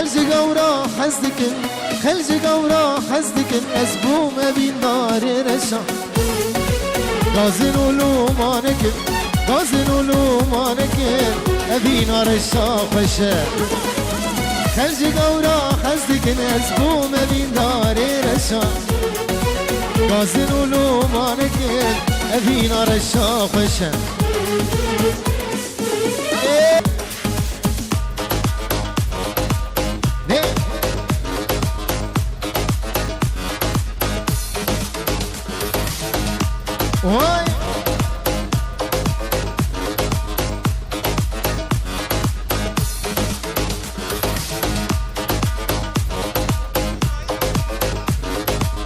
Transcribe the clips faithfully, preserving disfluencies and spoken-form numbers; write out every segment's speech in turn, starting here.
Xelk ji gawra hez dikin, xelk ji gawra hez dikin, ez bûm evîndarê reşa. Gazin û lûmanekin, gazin û lûmanekin, evîna reşa xweş e. Xelk ji gawra hez dikin, ez bûm evîndarê reşa. Gazin û lûmanekin, evîna reşa xweş e. Ê! Ne? Vay!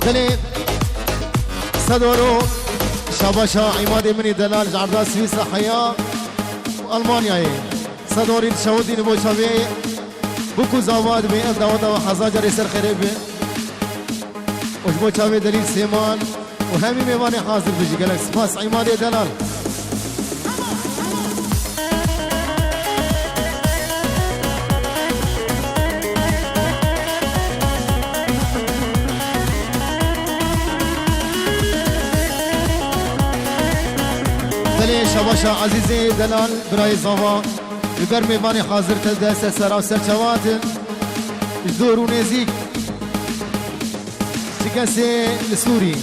Belê, sedor û şabaşa Îmadê min ê delal ji erda Swîsra heya û Almanyayê. Sedorî şewitî li bo çavê Bûk û Zava dibê ev daweta we hezar carê ser xêrê be. Û ji bo çavê Delîl Sêman û hemî mêvanê hazir bijî. Gelek spas Îmadê delal. Belê şabaşa Ezîzê delal, birayê Zava. Li ber mêvanê hazir te dest ser sera û ser çavan hatin. Ji dûr û nêzîk. Çi kesê li Sûrî.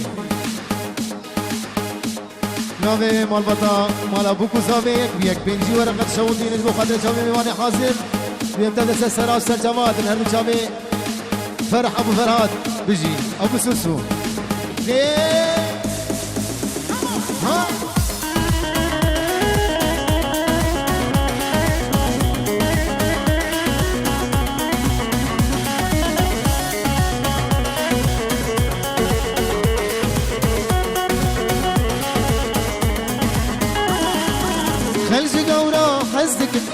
Navê malbata mala Bûk û Zavê yek bi yek pêncî wereqet şewitîne ji bo xatirê çavê mêvanê hazir. Duyem te dest ser sera û ser çavan hatin. Her du çavê Ferh Ebû Ferhat bijî. Ebû Sûsû. Lê. Ha? Xelk ji gawra hez dikin,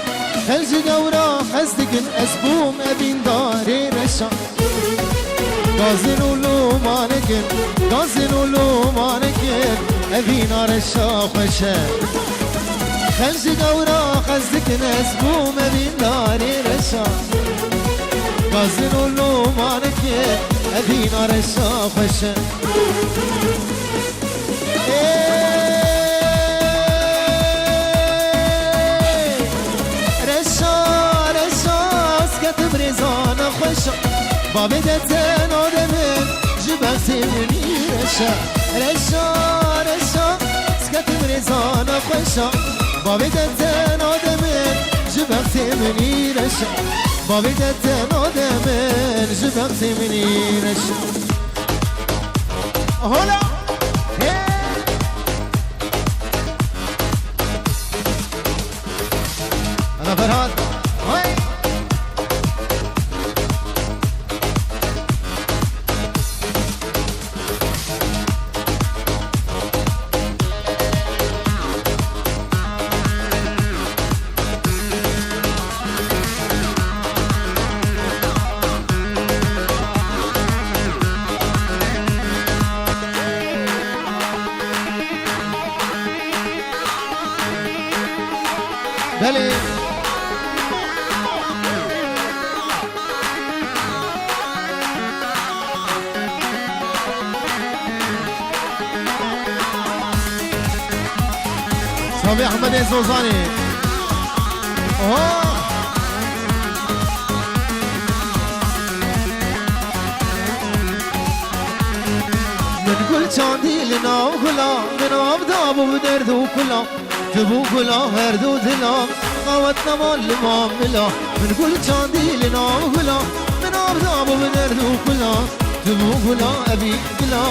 xelk ji gawra hez dikin, ez bûm evîndarê reşa. Gazin û lûmanekin, gazin û lûmanekin, evîna reşa xweş e. Xelk ji gawra hez dikin, ez bûm evîndarê reşa. Gazin û lûmanekin, evîna reşa xweş e. Ê, reşa, reşa, ez ketim rêzana xweşa. Bavê te tena de min, ji bextê min î reşa. Reşa, reşa, ez ketim rêzana xweşa. Bavê te tena de min, ji bextê min î reşa. Bavê te tena de min, ji bextê min î reşa. Hola! Hey! Ana Ferhat! Hey! Belê. Çavê Ehmedê Zozanê. Oho! Min gul çandî li nav gula, min av dabû bi derd û kula. Tu bû gula her du dila, qawet nema li mamila. Min gul çandî li nav gula, min av dabû bi derd û kula. Tu bû gula evî dila,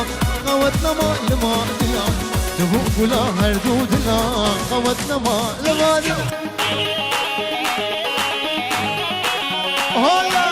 qawet nema li ma dila. Tu bû gula her du dila, qawet nema li ma dila. Hola!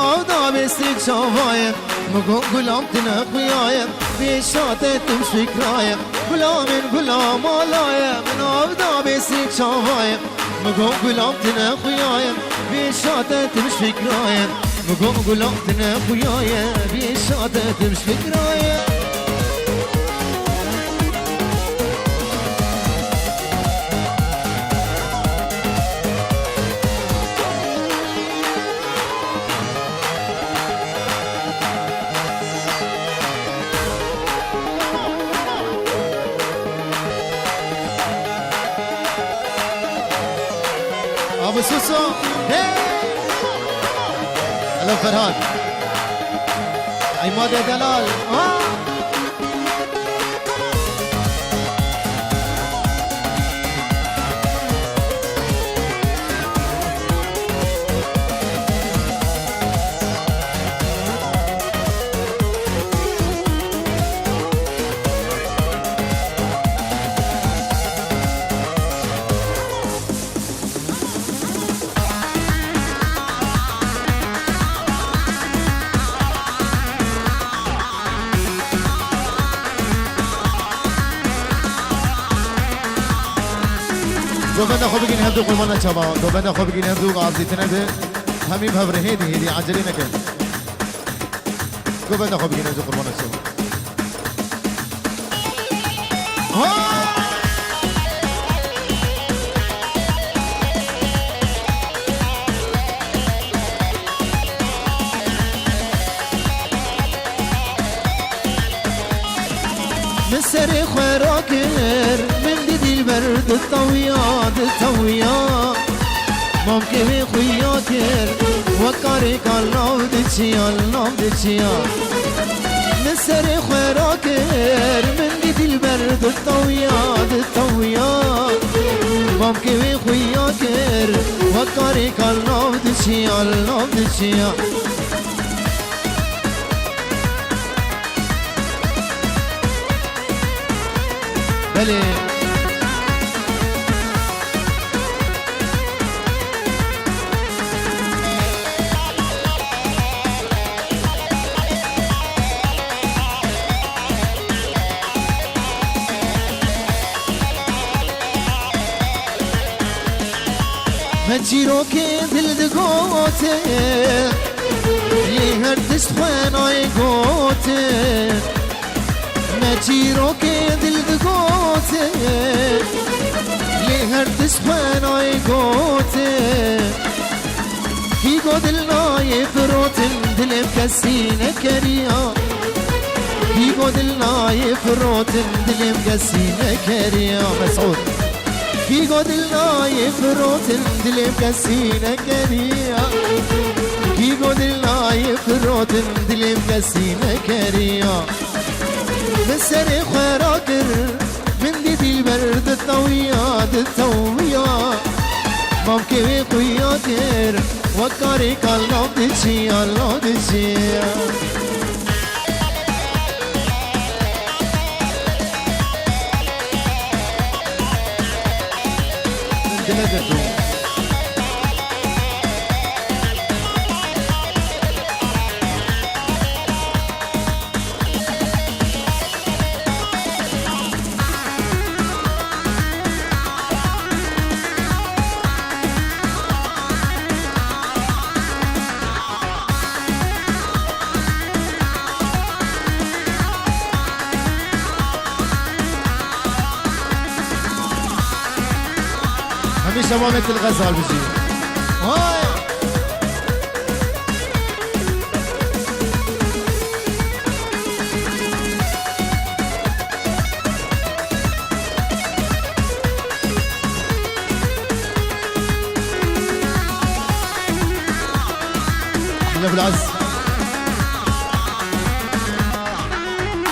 Av da bêsî çawa ye, min got gulam tu ne xuya ye, vê şate tim fikraye. Gula min gula mala ye, min av da bêsî çawa ye, min got gulam tu ne xuya ye, vê şate tim fikraye. Min got gulam tu ne xuya ye, vê şate tim fikraye. Abi Suso. Hey! Hello Ferhat. Imade Delal. Ha! Govenda xwe bigîn hevdû qurbana çava. Govenda xwe bigîn hevdû azîtine bi. Hemî bi hev re hêdî hêdî ecelê neke. Govenda xwe bigîn hevdû qurbana çava. Min serê xwe rakir, min di dîlber di tawiya, di tawiya. Mamkê wê xuya kir, wek karêka lav diçiya, lav diçiya. Min serê xwe rakir, min di dîlber di tawiya, di tawiya. Mamkê wê xuya kir, wek karêka lav diçiya, lav diçiya. Belê. Me çîrokê dil digote, lê her tişt xwe nayê gotin. Me çîrokê dil digote, lê her tişt xwe nayê gotin. Hîgo dil nayê firotin, dilê min kesî nekeriya. Hîgo dil nayê firotin, dilê min kesî nekeriya. Mesûd. Hîgo dil nayê firotin, dilê min kesî nekeriya. Hîgo dil nayê firotin, dilê min kesî nekeriya. Min serê xwe rakir, min dî dîlber di tawiya, di tawiya. Mamkê wê xuya kir, wek karêka lav diçiya, lav diçiya. Min dile girtû. Hemî şevamê Til Xezal bijî. Hay!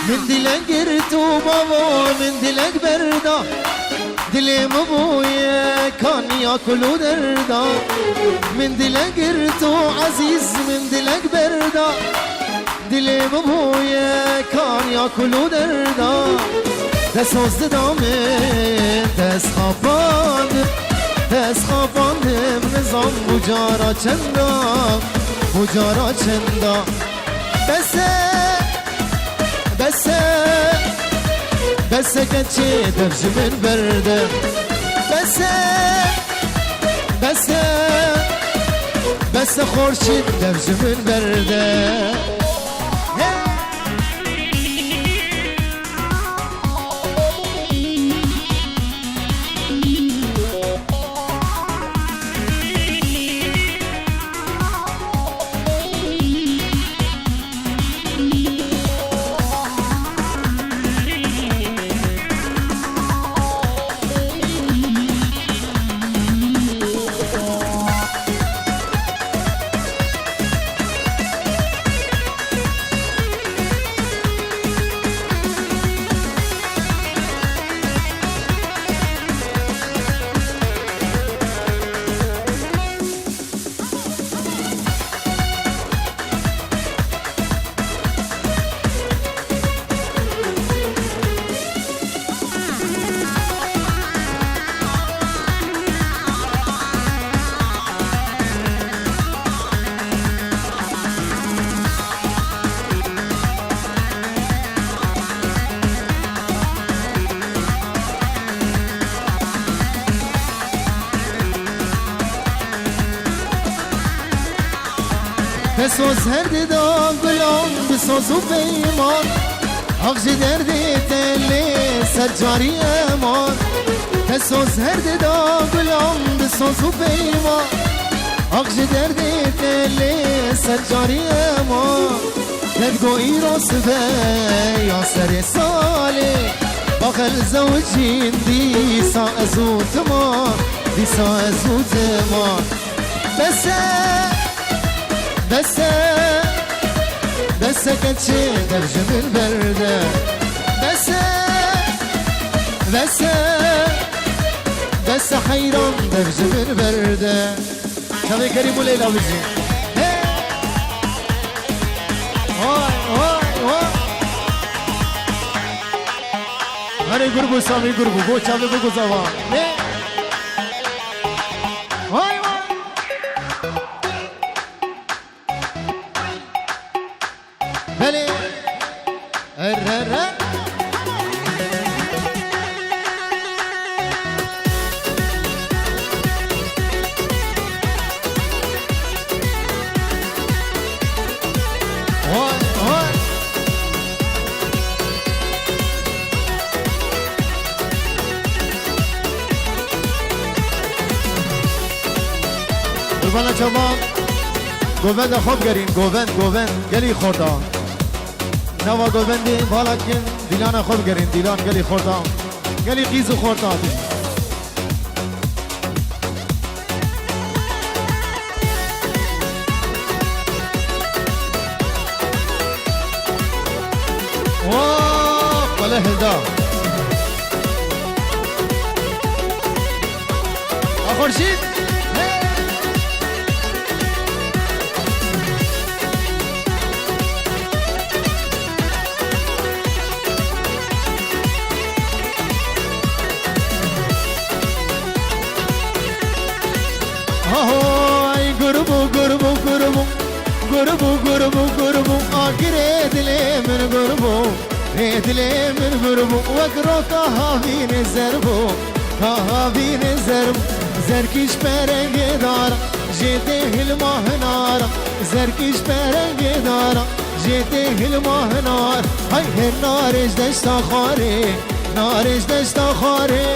Min dilek girt û bavo, min dilek berda. Dilê min bûye kaniya kul û derda. Min dilek girt û ezîz, min dilek berda. Dilê min bûye kaniya kul û derda. Te soz dida min, te ez xapandim. Te ez xapandim, nizam bû cara çenda. Hocana çenda. Bes e, bes e, bes e keçê dev ji min berde. Bes e, bes e, bes e xorşîn dev ji min berde. Hey! Te soz her dida gulan bi soz û peyman. Haq ji derdê te lê ser carî eman. Te soz her dida gulan bi soz û peyman. Haq ji derdê te lê ser carî eman. Te digo îro sibe ya serê salê. Baxel zewicîn dîsa ez û tima, dîsa ez û tima. Bes e, bes e, bes e keçê dev ji min berde. Bes e, bes e, bes e heyran dev ji min berde. Çavê Kerîm û Leyla bijî. Hey! Vay, vay, vay. Herê gur bû, Samî gur bû. Bo çavê biguza van. Hey! Vay, vay. Belê. Erere. Vay, vay. Qurbana çavan. Govenda xwe bigerîn, govend, govend. Gelî xorta. Nava govendê bala kin, dîlana xwe bigerîn, dîlan gelî xorta. Gelî qîz û xorta. Oh, wele hilda. A Xurşîd. Ahoy, gurbû, gurbû, gurbû. Gurbû, gurbû, gurbû. Agirê dilê min gurbû. Rê dilê min gurbû. Wek roka havînê zer bû. Ka havînê zer bû. Zerkî ji perengê dara. Jê tê hilma hinara. Zerkî ji perengê dara. Jê tê hilma hinar. Hay her narê ji deşta xwarê. Narê ji deşta xwarê.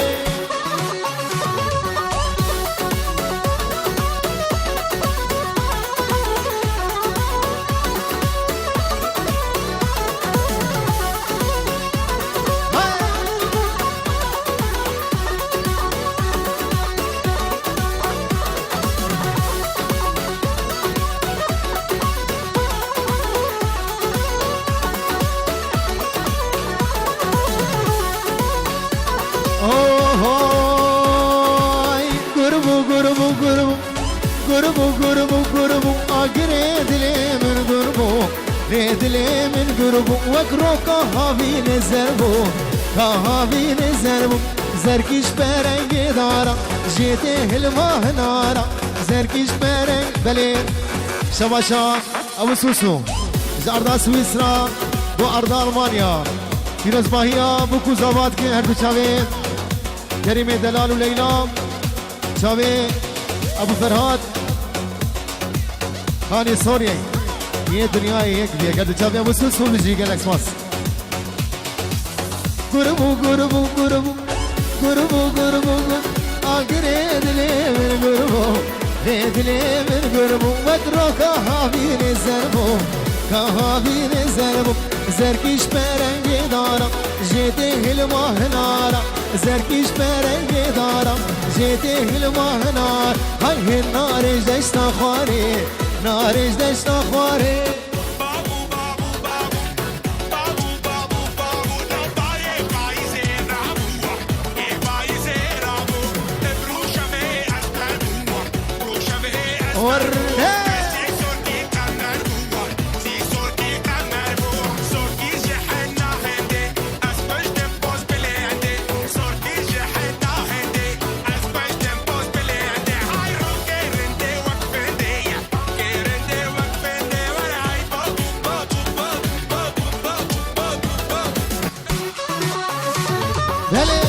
Ohoy, gurbû, gurbû, gurbû. Gurbû, gurbû, gurbû, agirê dilê min gurbû. Rê dilê min gurbû, wek roka havînê zer bû. Ka havînê zer bû, zerkî ji perengê dara. Jê tê hilma hinara, zerkî ji pereng belê. Şebaşa Ebu Susu. Ji arda Swîsra bo arda Almanya. Pîrozbahiya bo ku zava dikin her du çavê Kerîmê Delal û Leyla. Çavê Ebu Ferhat. Xanê Soriyê. Yê dinyayê yek bîye. Gel du çavê Ebu Susu bijî gelek spas. Guribû, guribû, guribû. Guribû, guribû, gur-, agirê dilê min guribû. Vê dilê min guribû. Wek roka havînê zer bû. Ka havînê zer bû. Zerkîş perengê dara. Jê tê hilma hinara. Zerkîş perengê dara. Jê tê hilma hinar. Hay hin narêj deşta xwarê. Narêj deşta xwarê. Belê.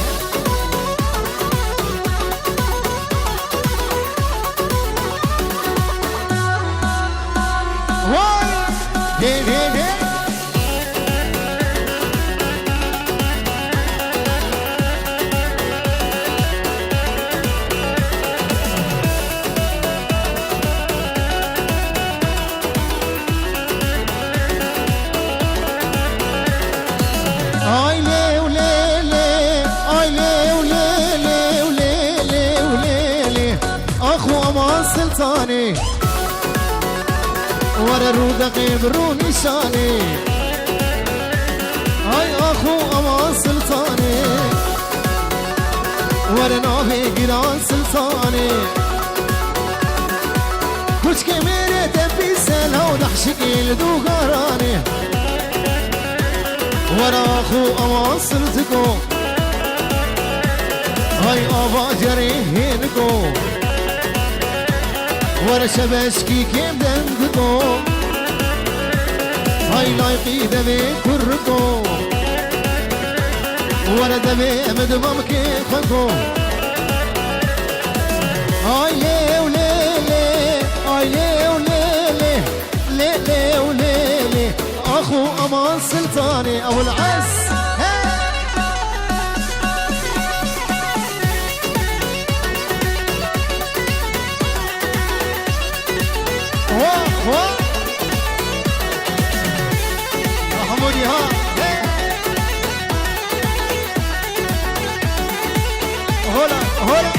Vay! Hey, hey, hey! Ay lê û lê lê, ay lê û lê lê û lê lê û lê lê. Ax û aman Siltanê. Were rûdeqê bi rûnîşanê. Ay ax û aman Siltanê. Were navê giran Siltanê. Kuçkê mêrê te pîse law dehşikê li dûgaranê. Were ax û aman Siltiko. Hay ava cerê hêniko. Were şebeşkî kêm dengiko. Hay layqî devê kurriko. Were devê em dimamkê xweko. Ay lê û lê lê, ay lê û lê lê, lê lê û lê lê. Ax û aman Siltanê Ebul Ez. Hey! Ho, ho! Mahmudî ha! Hey! Hola, hola!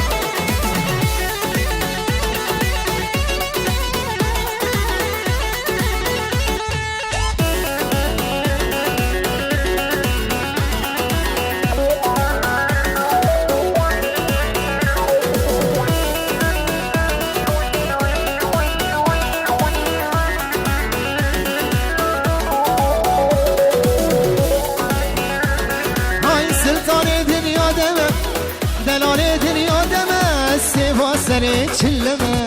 Hay Siltanê dinya de me, delalê dinya de me, sêva serê çille me.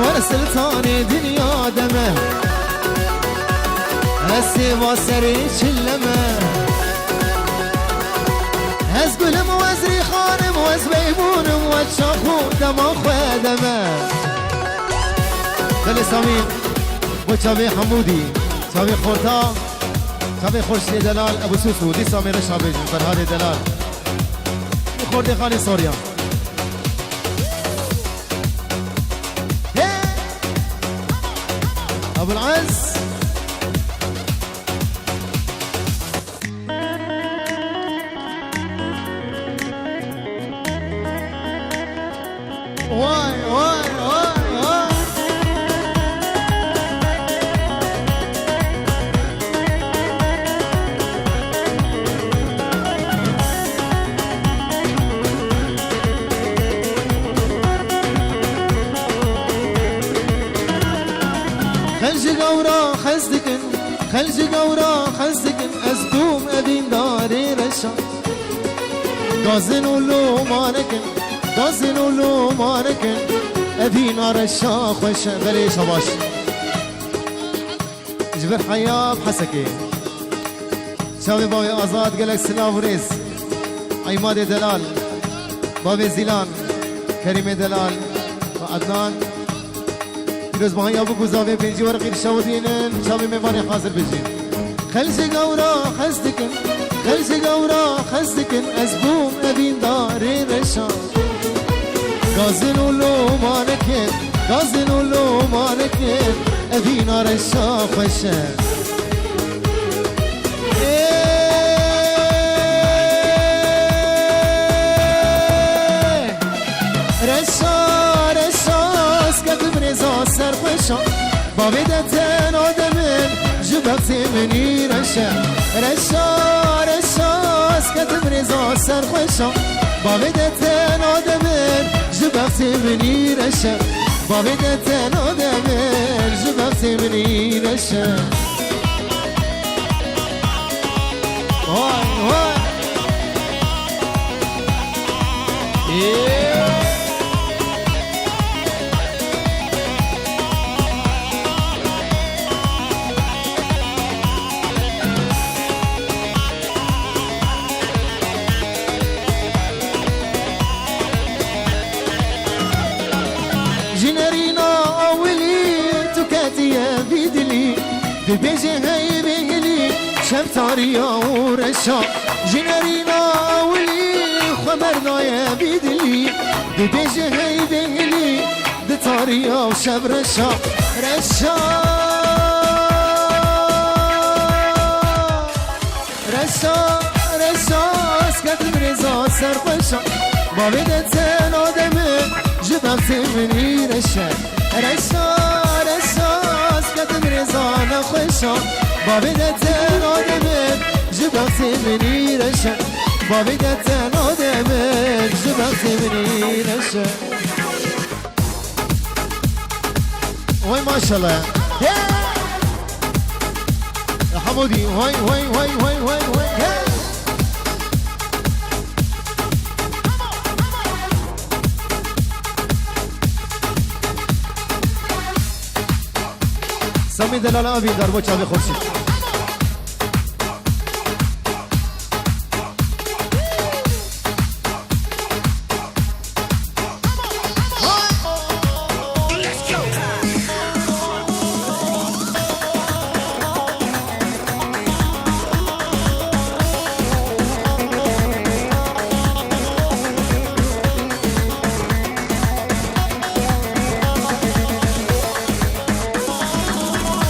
Were Siltanê dinya de me, ez sêva serê çille me. Ez gul im û ez rîxan im û ez meymûn im û ez çax û dema xwe de me. Belê Samî, bo çavê Hemûdî, çavê xorta, çavê xorşiyê delal, Ebu Sûsû, dîsa mêre şabêjin, Ferhadê delal. Xordê Xanê Sorya. Hey! Abul Ez. Vay, vay, vay, vay. Xel ji gawra hez dikin, xel ji gawra hez dikin, ez dûm evîndarê reşa. Gazin û lûmanekin, gazin û lûmanekin, Evîna reşa xweş e. Belê, şabaş. Ji vir Heyab Hesekê. Çavê bavê Azad, gelek silav û rêz. Eymadê Delal, bavê Zîlan, Kerîmê Delal û Ednan. Pîrozbahiya bû ku zavê pêncî werqî dişewitînin, çavê mêvanê hazir bijîn. Xelcê gawra hez dikin, xelcê gawra hez dikin, ez bûm evîndarê reşa. Gazin û lomanikin, gazin û lomanikin, evîna reşa xweş e. Ê, reşa, reşa, ez ketim rêza serxweşa. Bavê de tena de min, ji bextê min î reş e. Reşa, reşa, ez ketim rêza serxweşa. Bavê de tena de min, ji bextê min î reş e. Bavê de tena de min, ji bextê min î reş e. Vay, vay. Ê. Ji nerîna ewilî tu ketiye vî dilî, dibêje hey bêhilî, şev tariya û reşa. Ji nerîna ewilî xwe berdaye vî dilî, dibêje hey bêhilî, di tariya û şev reşa. Reşa. Reşa, reşa, ez ketim rêza serxweşa. Bavê de tena de min, ji bextê min î reş e. Reşa, reşa, ez ketim rêza nexweşa. Bavê de tena de min, ji bextê min î reş e. Bavê de tena de min, ji bextê min î reş e. Oy maşallah. Hey! Hamodi, oy, oy, oy, oy, oy, oy. Hey! Samî Delal, evîndar, bo çavê xweşî.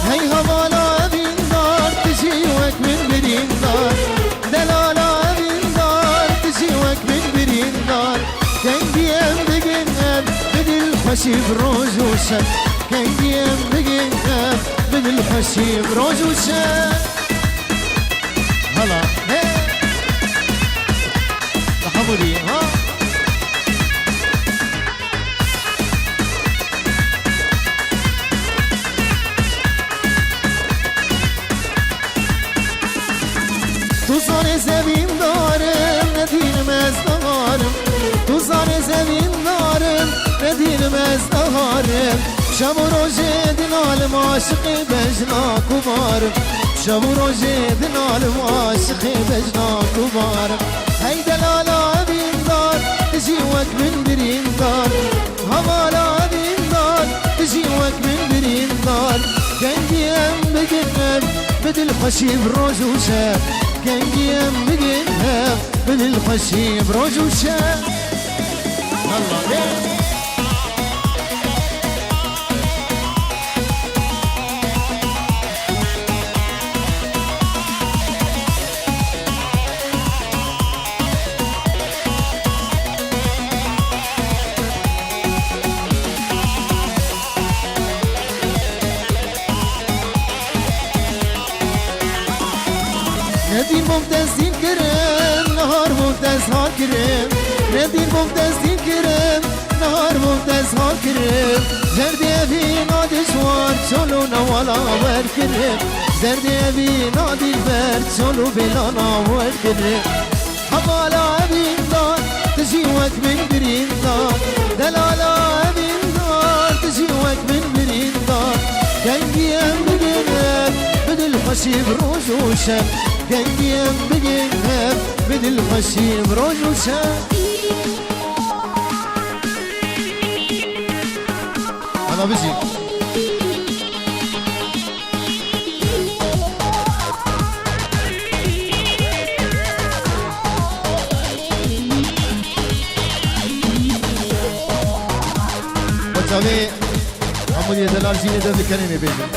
Hey hevala evîndar, tu jî wek min birîndar. Delala evîndar, tu jî wek min birîndar. Kengî em bigin em, bi dilxweşî bi roj û şev. Kengî em bigin em, bi dilxweşî bi roj û şev. Hala, hey! Li hemû dî, ha? Tu zanî ez evîndar im, ne dîn im ez nahar im. Tu zanî ez evîndar im, ne dîn im ez nahar im. Şev û rojê di nal im, aşiqê bejna kumar im. Şev û rojê di nal im, aşiqê bejna kumar im. Hey delala evîndar, tu jî wek min birîndar. Hevala evîndar, tu jî wek min birîndar. Kengî em bigin em, bi dilxweşî bi roj û şev. Kengî em bigin em, bi dilxweşî bi roj û şev. Yallah be. Ne dîn bûm destîn kirin, nahar bûm dest hal kirin. Ne dîn bûm destîn kirin, nahar bûm dest hal kirin. Derdê evîna dijwar, çol û newala wer kirin. Derdê evîna dilber, çol û bêlana wer kirin. Hevala evîndar, tu jî wek min birîndar. Delala evîndar, Jî wek min birîndar, kengî em bigin hev, bi dilxweşî bi roj û şev. Kengî em bigin hev, bi dilxweşî bi roj û şev. Ana bijî. Weta wê hemû yê delal jî nê dev li kenê bêjin.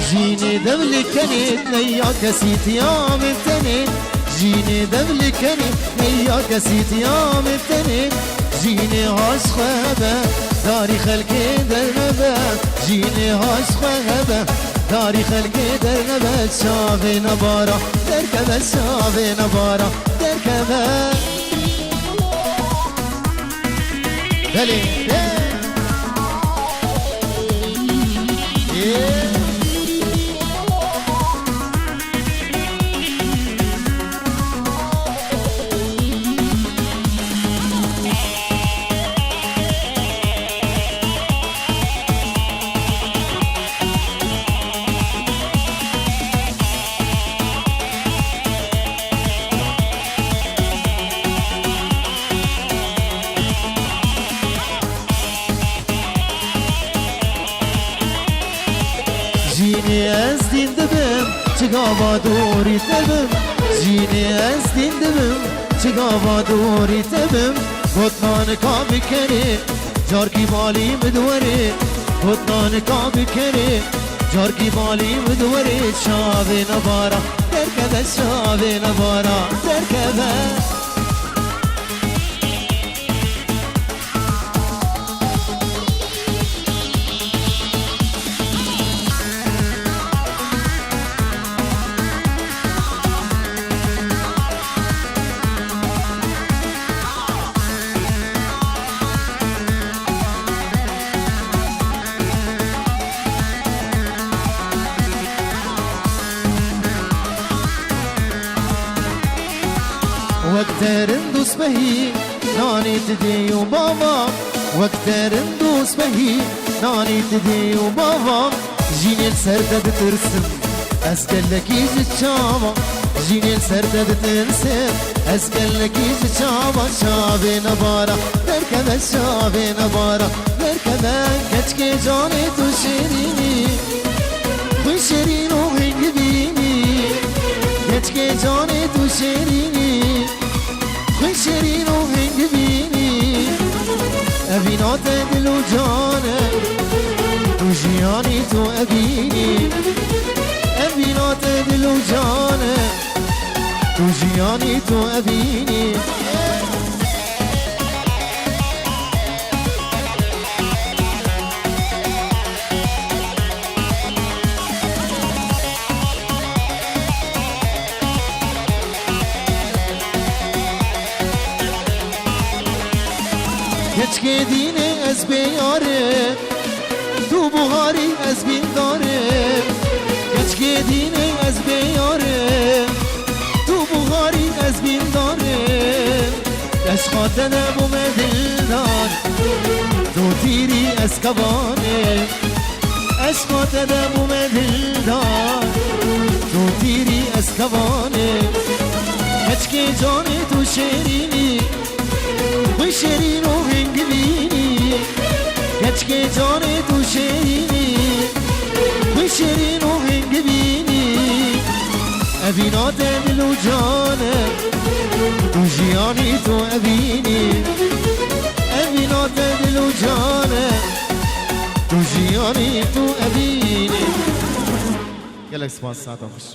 Jînê dev li kenê neya kesî tiya min tenê. Jînê dev li kenê neya kesî tiya min tenê. Jînê has xwe be, darî xelkê dernebe. Jînê has xwe be, darî xelkê dernebe. Çavê nebara derkeve, çavê nebara derkeve. Belê. Ê. Ê. Jînê ez dîn dibim, çi gava dorî te bim. Jînê ez dîn dibim, çi gava dorî te bim. Gotina nika bikerê, carkî balî min diwerê. Gotina nika bikerê, carkî balî min diwerê. Çavê nebara derkeve, çavê nebara derkeve. Wek te rind û spehî nanî ti dê û bava. Wek te rind û spehî nanî ti dê û bava. Jînê li ser te ditirsim, ez gelekî ji çava. Jînê li ser te ditirsim, ez gelekî ji çava. Çavê nebara derkeve, çavê nebara derkeve. Keçikê canê tu şêrînî, xwîn şêrîn û hingivînî. Keçikê canê tu şêrînî, xwîn şêrîn û hingivînî. Evîna te dil û can e, tu jiyanî tu evînî. Evîna te dil û can e, tu jiyanî tu evînî. Keçikê dînê ez bê yar im, tu buharî ez bîndar im. Keçikê dînê ez bê yar im, tu buharî ez bîndar im. Eşqa te de bûme dildar, tu tîrî ez kevan im. Eşqa te de bûme dildar, tu tîrî ez kevan im. Keçikê canê tu şêrînî, xwîn şêrîn û hingivînî. Keçikê canê tu şêrînî, xwîn şêrîn û hingivînî. Evîna te dil û can e, tu jiyanî tu evînî. Evîna te dil û can e, tu jiyanî tu evînî. Gelek spas, saeta xweş.